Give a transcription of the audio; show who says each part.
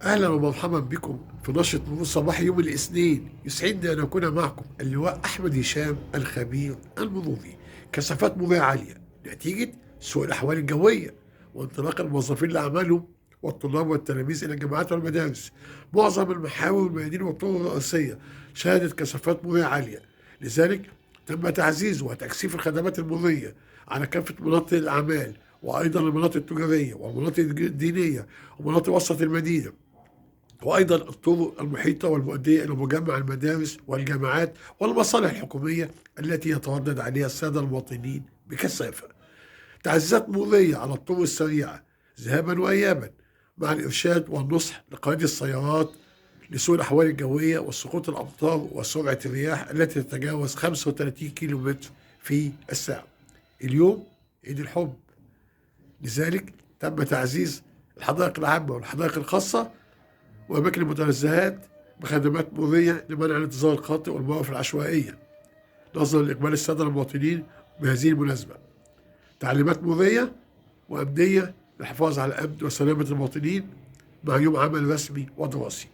Speaker 1: أهلا ومرحبا بكم في نشرة مرور صباحي يوم الاثنين. يسعدني أن أكون معكم اللواء أحمد هشام الخبير المروري. كثافات مرورية عالية نتيجة سوء الأحوال الجوية وانطلاق الموظفين لأعمالهم والطلاب والتلاميذ إلى الجامعات والمدارس. معظم المحاور والميادين والطرق الرئيسية شهدت كثافات مرورية عالية، لذلك تم تعزيز وتكثيف الخدمات المرورية على كافة مناطق الأعمال وأيضا المناطق التجارية والمناطق الدينية ومناطق وسط المدينة، وأيضا الطرق المحيطة والمؤدية إلى مجمع المدارس والجامعات والمصالح الحكومية التي يتردد عليها السادة المواطنين بكثافة. تعزيزات مرورية على الطرق السريعة ذهابا وإيابا، مع الإرشاد والنصح لقائدي السيارات لسوء الأحوال الجوية وسقوط الأمطار وسرعة الرياح التي تتجاوز 35 كيلومتر في الساعة. اليوم عيد الحب، لذلك تم تعزيز الحدائق العامة والحدائق الخاصة وأماكن المتنزهات بخدمات مرورية لمنع الانتظار الخاطئ والمواقف العشوائية، نظرا لإقبال السادة المواطنين بهذه المناسبة. تعليمات مرورية وأمنية للحفاظ على أمن وسلامة المواطنين مع يوم عمل رسمي ودراسي.